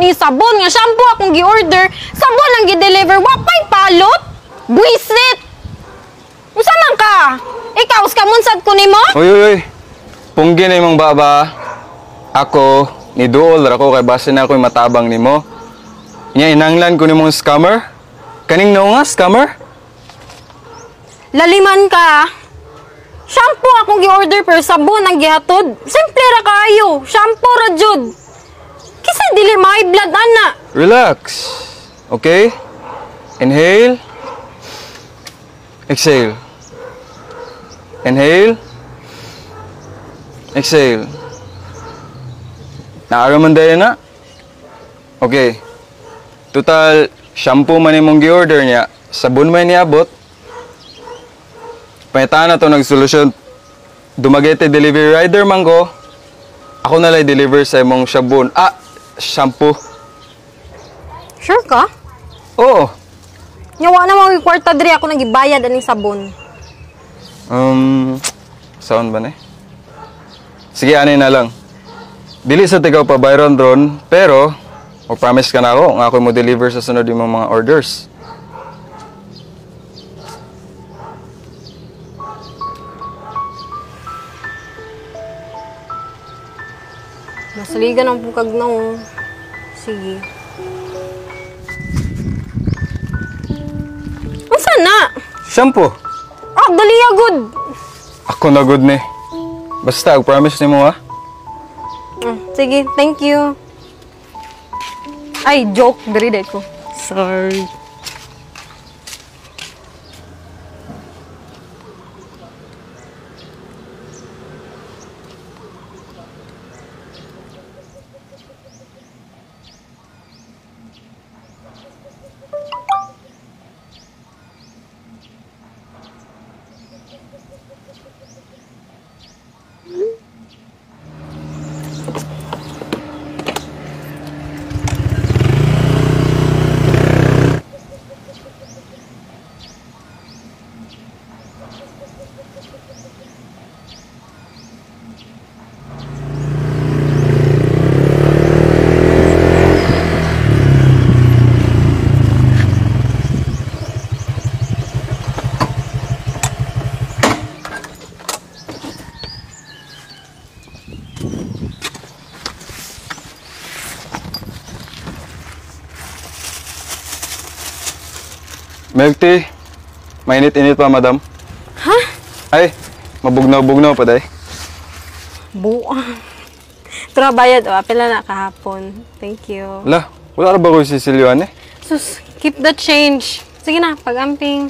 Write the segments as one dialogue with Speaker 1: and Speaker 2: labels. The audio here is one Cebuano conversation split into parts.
Speaker 1: ni sabon nga shampoo akong gi-order, sabon ang gi-deliver, wa pay palot. Buisit. Unsa man ka? Ikaw skamunsad ko nimo?
Speaker 2: Uy, uy, uy. Punggi na imong baba. Ako ni duol ra ko kay base na ako'y matabang nimo. Nya inanglan ko nimong scammer. Kaning no nga scammer?
Speaker 1: Laliman ka. Shampoo akong gi-order pero sabon ang gihatod. Simple ra kaayo. Shampoo ra jud. Kisa dili may blood ana.
Speaker 2: Relax. Okay? Inhale. Exhale. Inhale. Exhale. Naaraman dahil na? Okay. Total, shampoo man imong gi-order niya, sabon man niabot. Pangitaan na to nagsolusyon. Dumaguete delivery rider man ko. Ako na lang deliver sa imong sabon. Ah, shampoo.
Speaker 1: Sure ka?
Speaker 2: Oo.
Speaker 1: Nyawa na mga kwarta diri ako nagibayad aning sabon.
Speaker 2: Sound ba na eh? Sige, ani na lang. Dili sa tigaw pa Byron drone, pero o promise ka na ako nga ako mo deliver sa sunod yung mga orders.
Speaker 1: Masaligan ang pukag na oh. Sige. Unsa na?
Speaker 2: Shampoo.
Speaker 1: Ah, dali agad.
Speaker 2: Ako na good ni. Basta, promise nimo ha.
Speaker 1: Sige, thank you. Ay, joke. Diri dahil ko. Sorry.
Speaker 2: Milk tea. Mainit-init pa, madam.
Speaker 1: Ha?
Speaker 2: Ay, mabugnaw-bugnaw pa, day.
Speaker 1: Buang. Tara, bayad. O, apela na kahapon. Thank you.
Speaker 2: Wala. Wala ra ba ko sisilyuan eh?
Speaker 1: Sus, keep the change. Sige na, pag-amping.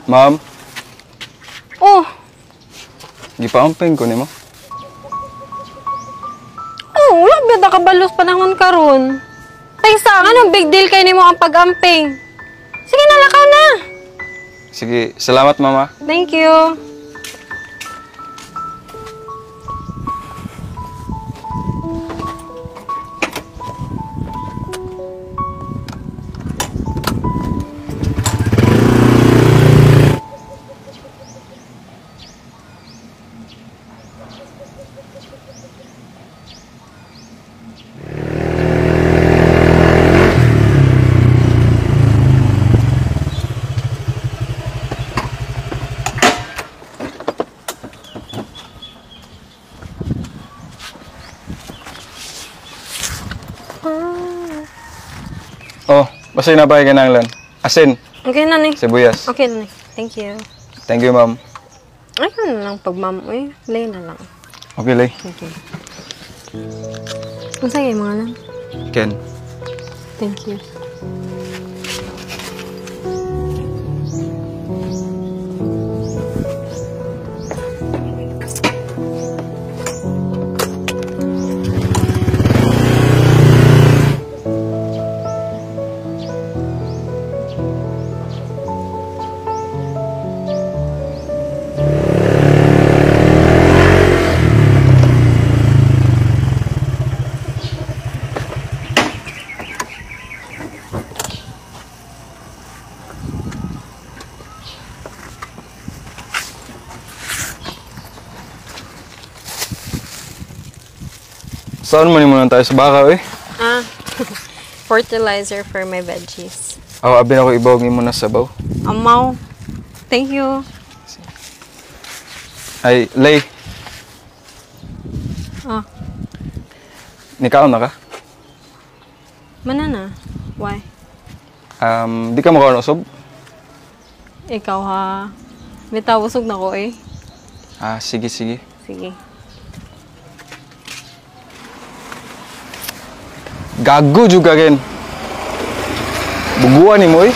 Speaker 2: Ma'am?
Speaker 1: Oh!
Speaker 2: Gipaamping ko nimo?
Speaker 1: Oh, wala ba nakabalos panahon karon? Taysa, anong big deal kay nimo ang pag-amping? Sige na, lakaw na.
Speaker 2: Sige, salamat mama.
Speaker 1: Thank you.
Speaker 2: Oh, basta na ba yung kinanglan? Asin.
Speaker 1: Okay na ni.
Speaker 2: Sibuyas.
Speaker 1: Okay na ni. Thank you.
Speaker 2: Thank you, ma'am.
Speaker 1: Ay, ano lang pag ma'am. Uy, lay na lang.
Speaker 2: Okay, lay.
Speaker 1: Okay. Ang saya yung mga lang.
Speaker 2: Ken.
Speaker 1: Thank you.
Speaker 2: Saan man mo lang tayo sa baka, eh?
Speaker 1: Ah, fertilizer for my veggies.
Speaker 2: Aw, abi na ko ibawag nimo na sabaw.
Speaker 1: Amaw. Thank you.
Speaker 2: Ay, Lay.
Speaker 1: Ah.
Speaker 2: Nikaon na ka?
Speaker 1: Manana. Why?
Speaker 2: Di ka makaon usog?
Speaker 1: Ikaw ha. Bitaw usog na ko eh.
Speaker 2: Ah, sige, sige.
Speaker 1: Sige.
Speaker 2: Gago juga ken. Buguan ni mo eh.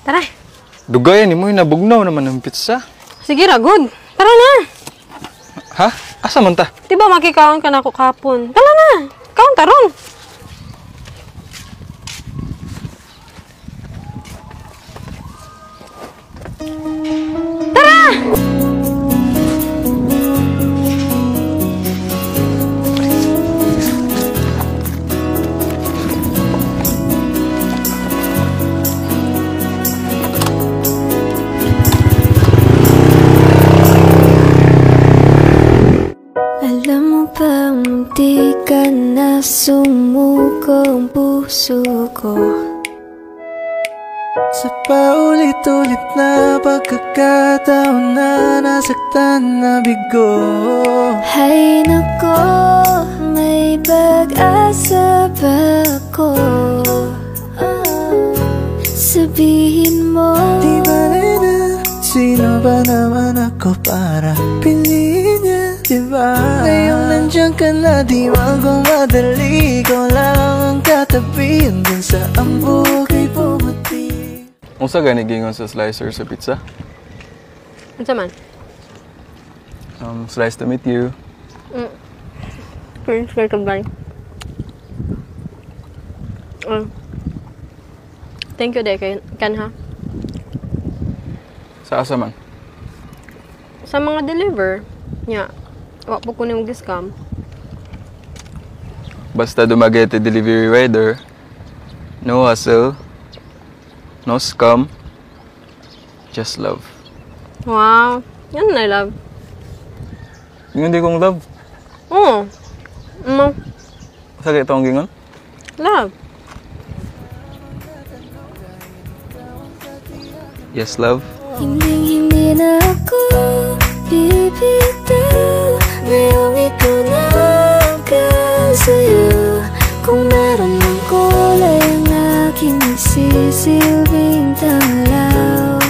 Speaker 1: Tara.
Speaker 2: Dugayan ni mo, nabugnaw naman ang pizza.
Speaker 1: Sige ra, good. Tara na.
Speaker 2: Ha? Asa man ta?
Speaker 1: Di ba makikaon ka na ako kapon? Tara na. Kaon taron. Tara!
Speaker 3: Alam mo ba, munti ka na sumuko ang puso ko.
Speaker 4: Sa paulit-ulit na pagkakataon na nasaktan na bigo.
Speaker 3: Hay nako, may pag-asa ba ako? Sabihin mo.
Speaker 4: Di ba na, sino ba naman ako para piliin niya, diba? Ngayong nandiyan ka na, di man kung madali. Ikaw lang ang katabi, hanggang sa ang buhay pumuti.
Speaker 2: Unsa gani gingon sa slicer sa pizza?
Speaker 1: Unsa man?
Speaker 2: Slice to meet you.
Speaker 1: Cringe kay kabay. Thank you, Dek. Kan ha?
Speaker 2: Sa asa man?
Speaker 1: Sa mga deliver. Nya. Wa po ko nimo gi-scam.
Speaker 2: Basta Dumaguete delivery rider. No hustle. No scam. Just love.
Speaker 1: Wow. Yan na love.
Speaker 2: Hindi kong love.
Speaker 1: Oo. Mo.
Speaker 2: Sa kaya itong gingon?
Speaker 1: Love.
Speaker 2: Yes, love.
Speaker 3: Hinding-hindi na ako bibitaw. Ngayong ikaw na ang kasaya. Kung meron mang kulay ang aking nagsisilbing tanglaw.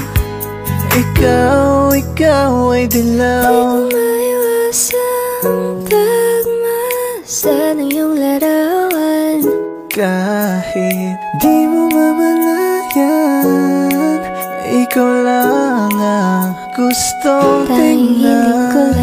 Speaker 4: Ikaw, ikaw ay dilaw.
Speaker 3: Di ko maiwasang pagmasdan ang iyong larawan.
Speaker 4: Kahit di mo mamalayan, ikaw lang ang gustong
Speaker 3: Tanging hiling ko
Speaker 4: tingnan.